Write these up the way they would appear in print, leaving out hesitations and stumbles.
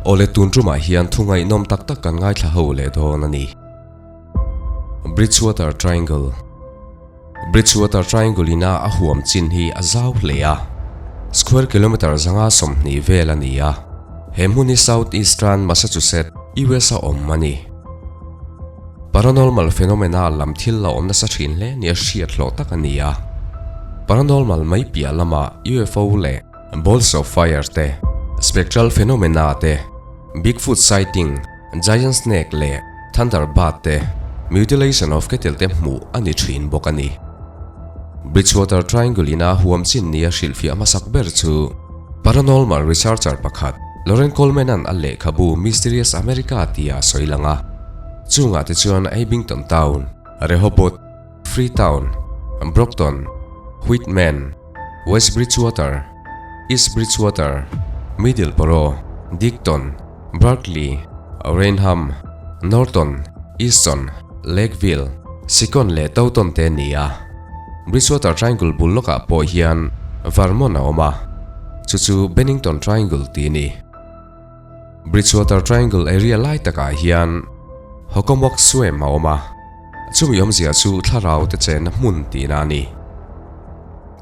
Awle tun tumah hian thu ngaihnawm tak tak kan ngaithla ho leh dawn a ni. Bridgewater Triangle Bridgewater Triangle ina a huam chin hi a zau hle a, square kilometre 120 vel a ni a. He hmun hi South Eastern Massachusetts, US a awm a ni. Paranormal phenomena lam thil a awm nasa thin hle nia hriat hlawh tak a ni a. Paranormal mai piah lama UFO leh Balls of Fire te, Spectral phenomena te, Bigfoot sighting, Giant snake leh Thunder bat te, Mutilation of cattle te hmuh a ni thin bawk a ni. Bridgewater Triangle ina huam chin nia hrilhfiah hmasak ber chu Paranormal researcher pakhat Loren Coleman-a'n a lehkhabu Mysterious America tia a sawi lang a. Chungah te chuan Abington Town, Rehoboth, Freetown, Brockton, Whitman, West Bridgewater, East Bridgewater, Middleborough, Dighton, Berkeley, Raynham, Norton, Easton, Lakeville, Sikon leh Taunton te a ni a. Bridgewater Triangle bul lawkah pawh hian Vermont a awm a, chu chu Bennington Triangle tih a ni. Bridgewater Triangle area lai takah hian Hockomock Swamp a awm a, chumi awmzia chu thlarau te chenna hmun tihna a ni.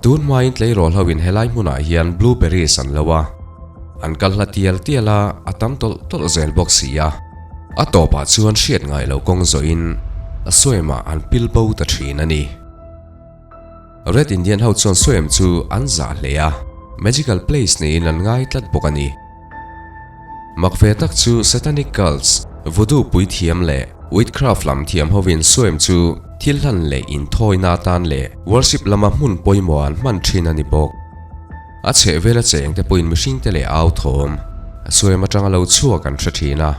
Tun hmain tleirawl ho in helai hmunah hian blueberries an lo a, an kal hla tial tial a, a tam tawlh tawlh zel bawk si a. A tawpah chuan hriat ngai lo kawng zawhin a swamp-ah an pil bo ta thin a ni. Red Indian ho chuan swamp chu an zah hle a, magical place niin an ngai tlat bawk a ni. Mak ve tak chu Satanic cults, voodoo puithiam leh witchcraft lam thiam hovin swamp chu thil hlan leh inthawina atan leh worship lama hmun pawimawh an hman thin a ni bawk. A chhehvela cheng te pawhin mihringte leh au thawm swamp atanga lo chhuak an hre thin a.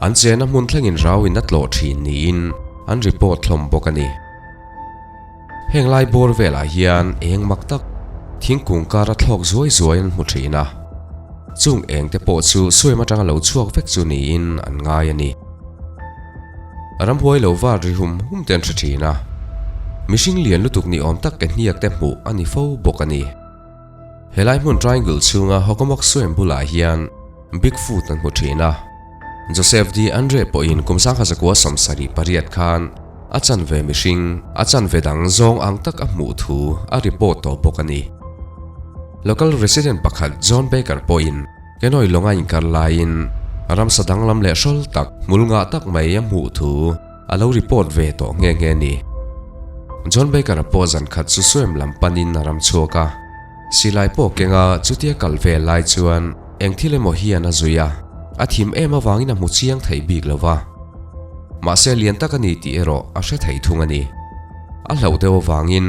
An chena hmun thlengin rauin a tlawh thin niin an report hlawm bawk a ni. Heng lai bawr velah hian eng mak tak thingkung kara thlawk zuai zuai an hmu thin a, chung eng te pawh chu swamp atanga lo chhuak vek chu niin an ngai a ni. Ramhuai lo var ri hum hum te an hre thin a, mihring lian lutuk ni awm tak ke hniak te hmuh a ni fo bawk a ni. Helai hmun triangle chhunga Hockomock Swamp bulah hian Bigfoot an hmu thin a, Joseph D. Andre pawhin kum 1978 khan a chanve mihring, a chanve dang zawng ang tak a hmuh thu a report tawh bawk a ni. Local resident pakhat John Baker pawhin Kenoi lawnga inkar laiin ramsa danglam leh hrawl tak, hmul ngah tak mai a hmuh thu a lo report ve tawh nghe nghe a ni. John Baker-a pawh zan khat chu swamp lam panin a ram chhuak a, silai pawh kenga chutia kal ve lai chuan Eng thil emaw hian a zui a, a thim em avangin a hmu chiang thei bik lo va. Mahse lian tak a ni tih erawh a hre thei thung a ni. A hlauh deuh avangin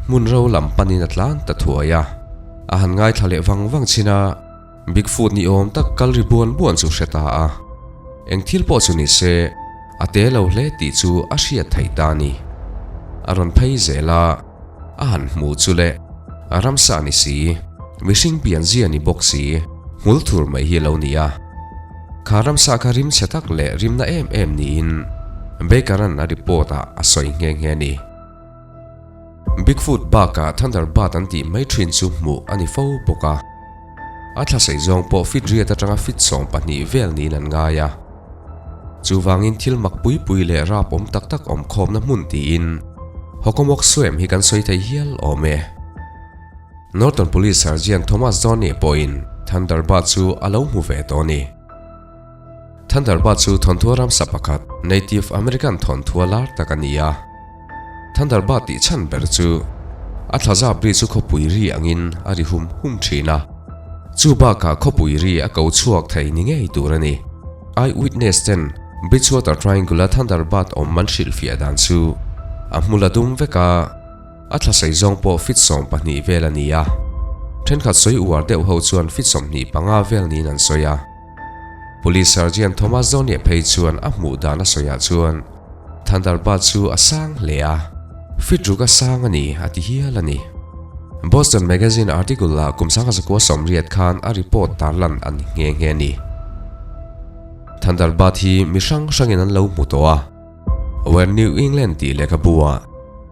hmun ro lam panin a tlan ta thuai a. A han ngaithla leh vang vang chin a, Bigfoot ni awm tak kal ri buan buan chu hre ta a. Eng thil pawh chu ni se, a te lo hle tih chu a hriat theih ta a ni. A rawn phei zel a. A han hmu chu le, a ramsa ni si, mihring pian zia ni bawk si, hmul thur mai hi a lo ni a. Kha ramsa kha rim chhe tak leh rimna em em niin Baker-a'n a report-ah a sawi nghe nghe a ni. Bigfoot bakah Thunderbird an tih mai thin chu hmuh a ni fo bawk a. A thla sei zawng pawh feet riat atanga feet 12 vel niin an ngai a. Chuvangin thil mak pui pui leh rap awm tak tak awm khawmna hmun tiin Hockomock Swamp hi kan sawi thei hial awm e. Norton Police Sergeant Thomas Downey pawhin Thunderbird chu a lo hmu ve tawh a ni. Thunderbird chu thawnthua ramsa pakhat, Native American thawnthua lar tak a ni a. Thunderbird tih chhan ber chu a thlazap ri chu khawpui ri angin a ri hum hum thin a, chu bakah khawpui ri a ko chhuak thei ni ngei tur a ni. Eyewitness ten Bridgewater Triangle-a Thunderbird awm an hrilhfiah dan chu a hmu la dum vek a, a thla sei zawng pawh feet 12 vel a ni a, thenkhat sawi uar deuh ho chuan feet 25 vel niin an sawi a. Police Sergeant Thomas Downey phei chuan a hmuh dan a sawiah chuan, Thunderbird chu a sang hle a, fit ruk a sang a ni a ti hial a ni. Boston Magazine article ah kum 1980 khan a report tarlan a ni nghe nghe a ni. Thunderbird hi mi hrang hrangin an lo hmu tawh a, Where New England tih lehkhabu ah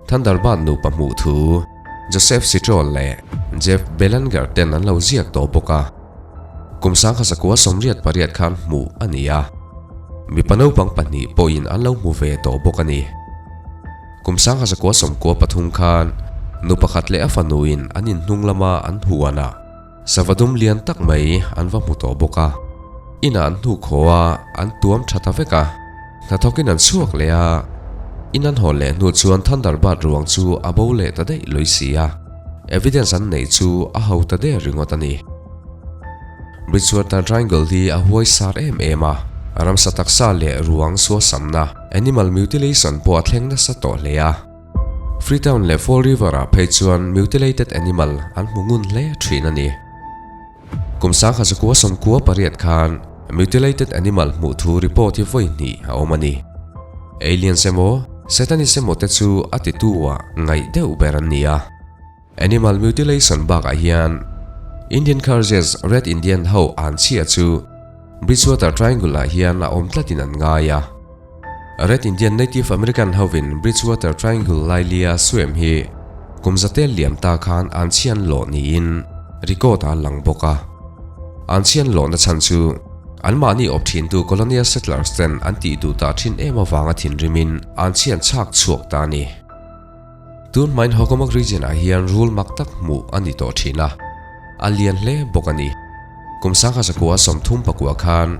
Thunderbird nupa hmuh thu Joseph Citrol leh Jeff Belanger ten an lo ziak tawh bawk a. Kum 1988 khan hmuh a ni a, mipa naupang pahnih pawhin an lo hmu ve tawh bawk a ni. Kum 1993 khan nu pakhat leh a fanuin an inhnung lama an huan a, sava dum lian tak mai an va hmu tawh bawk a. Inah an hnuk haw a, an tuam tha ta vek a. Hnathawkin an chhuak leh a, in an hawn leh hnu chuan Thunderbird ruang chu a bo leh ta daih lui si a, evidence an neih chu a ho ta der ringawt a ni. Bridgewater Triangle hi a huai sar em em a, ramsa taksa leh ruang suasamna, animal mutilation, pawh a thleng nasa tawh hle a. Freetown leh Fall River-ah phei chuan mutilated animal an hmu ngun hle thin a ni. Kum 1998 khan mutilated animal hmuh thu report hi vawi hnih a awm a ni. Aliens emaw, Satanist emaw te chu a titu ah ngaih deuh ber an ni a. Animal mutilation bakah hian Indian curses Red Indian ho an chhia chu Bridgewater Triangle ah hian a awm tlatin an ngai a. Red Indian Native American hovin Bridgewater Triangle lailia suem hi kum zatel liam ta khan an chhian lawh niin record a lang bawk a. An chhian lawhna chhan chu anmahni awp thintu colonial settlers ten an tih duh ta thin em avanga thinrimin an chhian chhak chhuak ta a ni. Tun hmain Hokomok region ah hian rul mak tak hmuh a ni tawh thin a, a lian hle bawk a ni. Kum 1934 khan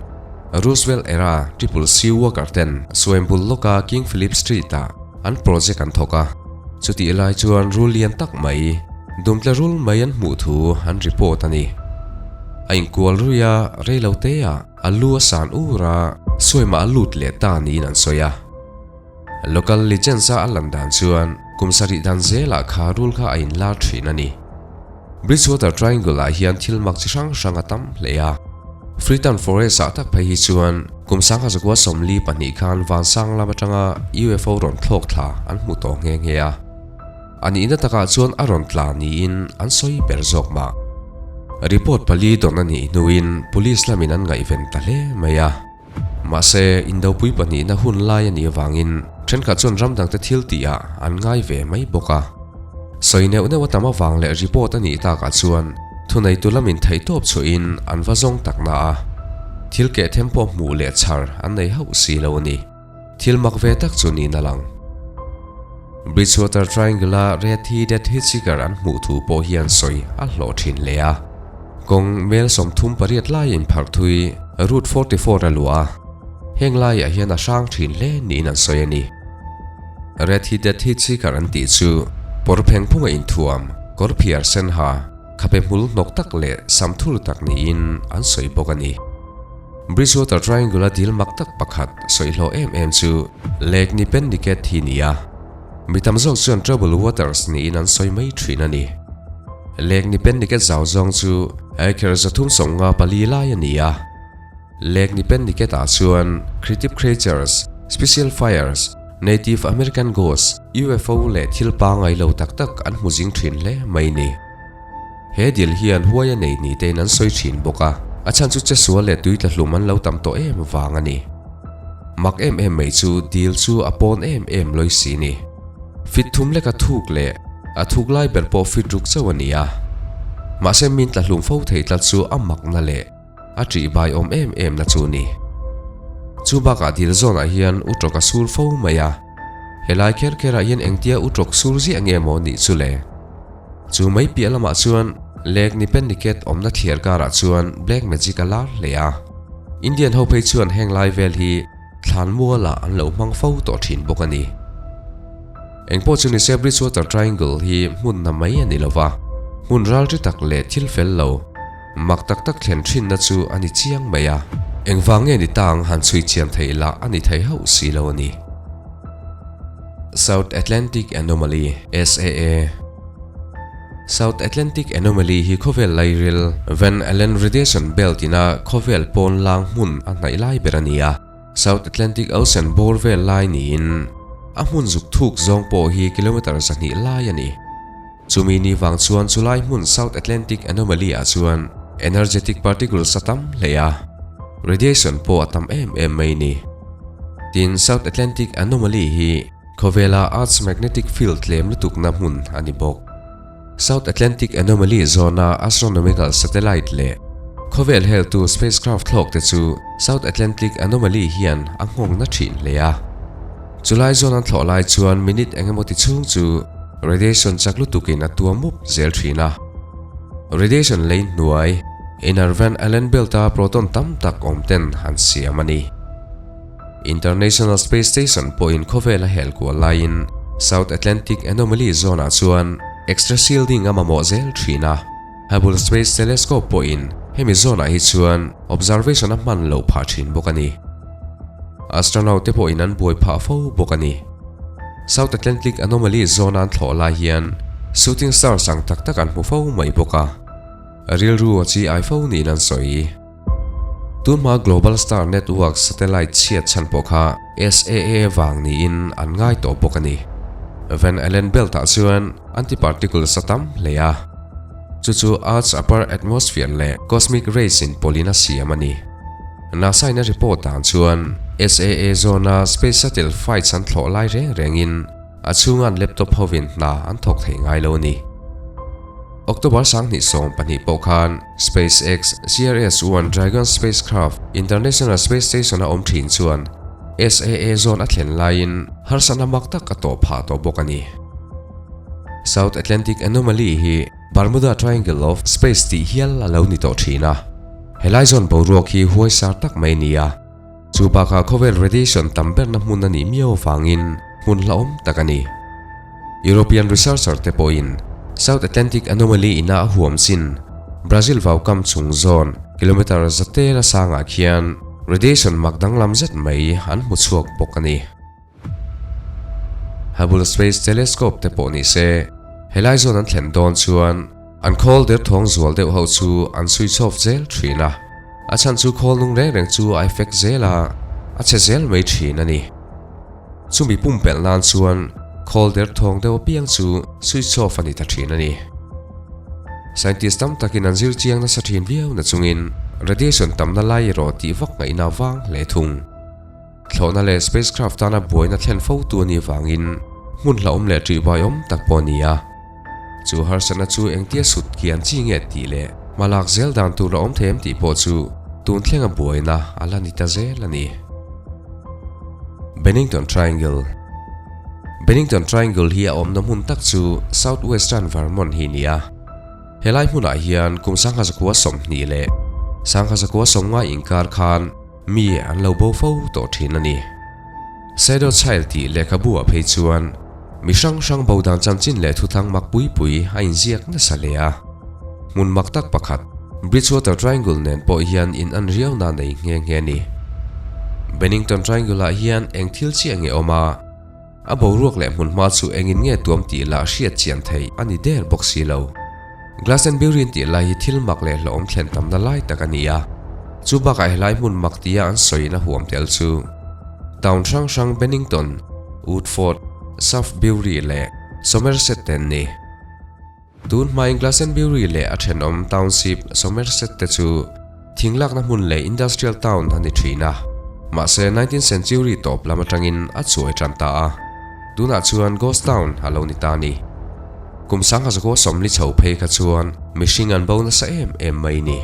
Roosevelt era Triple C worker ten Suaim bul lawka King Philip Street ah an project an thawk a, chutih lai chuan rul lian tak mai, dumtle rul mai an hmuh thu an report a ni. A inkual rui a, reilo te ah a lu a san ur a, Suaimah a lut leh ta niin an sawi a. Local legends a a lan dan chuan kum sarih dan zelah kha rul kha a inlar thin a ni. Bridgewater Triangle ah hian thil mak chi hrang hrang a tam hle a. Freetown Forest ah tak phei hi chuan kum 1942 khan vansang lam atanga UFO rawn thlawk thla an hmu tawh nghe nghe a. A nihna takah chuan a rawn tla niin an sawi ber zawk mah. Report pali dawn a nih hnuin police lamin an ngaihven ta hle mai a. Mahse, Indopui pahnihna hun lai a nih avangin thenkhat chuan ram dangte thil tihah an ngai ve mai bawk a. Sawi neuh neuh a tam avang leh report a nih takah chuan thuneitu lamin theihtawp chhuahin an va zawng tak na a, thil keh them pawh hmuh leh chhar an nei hauh si lo a ni. Thil mak ve tak chu niin a lang. Bridgewater Triangle-a Red Headed Hitchhiker an hmuh thu pawh hian sawi a hlawh thin hle a. Kawng mel 38 lai inpharh thui Route 44 a luah a, heng laiah hian a hrang thin hle niin an sawi a ni. Red Headed Hitchhiker an tih chu pawr pheng phunga inthuam, kawr phiar sen ha, khape hmul hnawk tak leh sam thur tak niin an sawi bawk a ni. Bridgewater Triangle-a dil mak tak pakhat sawi hlawh em em chu Lake Nippenicket hi ni a. Mi tam zawk chuan Trouble Waters niin an sawi mai thin a ni. Lake Nippenicket zau zawng chu acre 354 lai a ni a. Lake Nippenicket ah chuan Creative Creatures, Special Fires, Native American Ghosts, UFO leh thil pangai lo tak tak an hmu zing thin hle mai ni. He dil hian huai a nei ni tein an sawi thin bawk a, a chhan chu chesual leh tui tla hlum an lo tam tawh em vang a ni. Mak em em mai chu dil chu a pawn em em lawi si ni. Fit thum lek a thuk leh a thuk lai ber pawh fit ruk chauh a ni a. Mahse min tla hlum fo thei tlat chu a makna leh a ṭih bai awm em em na chu ni. Chu bakah dil zawnah hian utawk a sur fo mai a, helai kher kherah hian engtia utawk sur ziah nge maw nih chu le? Chu mai piah lamah chuan Lake Nippenicket awmna thliar karah chuan Black Magic a lar hle a. Indian ho phei chuan heng lai vel hi thlan mualah an lo hmang fo tawh thin bawk a ni. Engpawh chu nise Bridgewater Triangle hi hmun na mai a ni lova, hmun ralri tak leh thil fel lo, mak tak tak thlen thinna chu a ni chiang mai a. Engvang nge ni tang han chhui chian theih lah a ni thei hauh si lo a ni. South Atlantic Anomaly, SAA, South Atlantic Anomaly hi khawvel lairil Van Allen Radiation Belt ina khawvel pawn lang hmun a hnaih lai ber a ni a. South Atlantic Ocean bawr vel lai niin a hmun zuk thuk zawng pawh hi kilometre 200 lai a ni. Chumi ni vang chuan chulai hmun South Atlantic Anomaly ah chuan energetic particles a tam hle a, radiation pawh a tam em em mai ni. Tin, South Atlantic Anomaly hi khawvela Earth's magnetic field tlem lutukna hmun a ni bawk. South Atlantic Anomaly zawna astronomical satellite leh Khawvel heltu spacecraft thlawk te chu South Atlantic Anomaly hian a nghawng na thin hle a. Chulai zawn an thlawh lai chuan minute eng emaw ti chhung chu radiation chak lutukin a tuam mup zel thin a. Radiation lei hnuai Inner Van Allen Belt-a proton tam tak awm ten an siam a ni. International Space Station pawhin khawvel a hel kual laiin South Atlantic Anomaly Zone-ah chuan extra shielding a mamawh zel thin a. Hubble Space Telescope pawhin hemi zone-ah hi chuan observation a hman loh phah thin bawk a ni. Astronaut te pawhin an buai phah fo bawk a ni. South Atlantic Anomaly Zone-a an thlawh lai hian shooting stars ang tak tak an hmu fo mai bawk a, rilru a chi ai fo niin an sawi. Tunhma Global Star Network satellite chhiat chhan pawh kha SAA vang niin an ngai tawh bawk a ni. Van Allen Belt-ah chuan antiparticles a tam hle a, chu chu Earth's upper atmosphere leh cosmic rays in pawlhin a siam a ni. NASA in a report dan chuan SAA zone-a space shuttle flights an thlawh lai reng rengin a chhunga an laptop hovin hna an thawk thei ngai lo a ni. October 2012 pawh khan SpaceX CRS-1 Dragon spacecraft International Space Station-a awm thin chuan SAA zone a thlen laiin harsatna mak tak a tawh phah tawh bawk a ni. South Atlantic Anomaly hi Bermuda Triangle of Space tih hial a lo ni tawh thin a, helai zone boruak hi huaisar tak mai a ni a. Chu bakah khawvel radiation tam berna hmun a nih miau avangin hmun hlauhawm tak a ni. European researcher te pawhin South Atlantic Anomaly ina a huam chin Brazil vaukam chung zawn kilometre zatel a sangah khian radiation mak danglam zet mai an hmu chhuak bawk a ni. Hubble Space Telescope te pawh ni se, helai zawn an thlen dawn chuan an khawl derthawng zual deuh ho chu an switch off zel thin a, a chhan chu khawl nung reng reng chu a effect zel a, a chhe zel mai thin a ni. Chumi pumpelh nan chuan khawl derthawng deuh apiang chu switch off a ni ta thin a ni. Scientist tam takin an zir chiang nasa thin viau na chungin radiation tamna lai erawh tih vak ngaihna vang hle thung. Thlawhna leh spacecraft tana buaina thlen fo tu a nih vangin hmun hlauhawm leh ṭihbuaiawm tak pawh a ni a. Chu harsatna chu engtia sut kian chi nge tih leh hma lak zel dan tur a awm thei em tih pawh chu tun thlenga buaina a la ni ta zel a ni. Bennington Triangle Bennington Triangle hi a awmna hmun tak chu southwestern Vermont hi a ni a. Helai hmunah hian kum 1920 leh 1990 inkar khan Mi an lo bo fo tawh thin a ni. Shadow Child tih lehkhabu ah phei chuan mi hrang hrang bo dan chanchin leh thuthang mak pui pui a inziak nasa hle a. Hmun mak tak pakhat, Bridgewater Triangle nen pawh hian in an riauna nei nghe nghe a ni. Bennington Triangle ah hian eng thil chiah nge awm a? A boruak leh hmunhma chu engin nge tuam tih lah hriat chian theih a ni der bawk si lo. Glastonbury tih lai hi thil mak leh hlauhawm thlen tamna lai tak a ni a, chu bakah helai hmun mak tia an sawiin a huam tel chu town hrang hrang Bennington, Woodford, Southbury leh Somerset te an ni. Tun hmain Glastonbury leh a thenawm township Somerset te chu thing lakna hmun leh industrial town a ni thin a, mahse nineteenth century tawp lam atangin a chuai tan ta a, tunah chuan ghost town a lo ni ta a ni. Kum 1940 chho phei kha chuan mihring an bo nasa em em mai ni.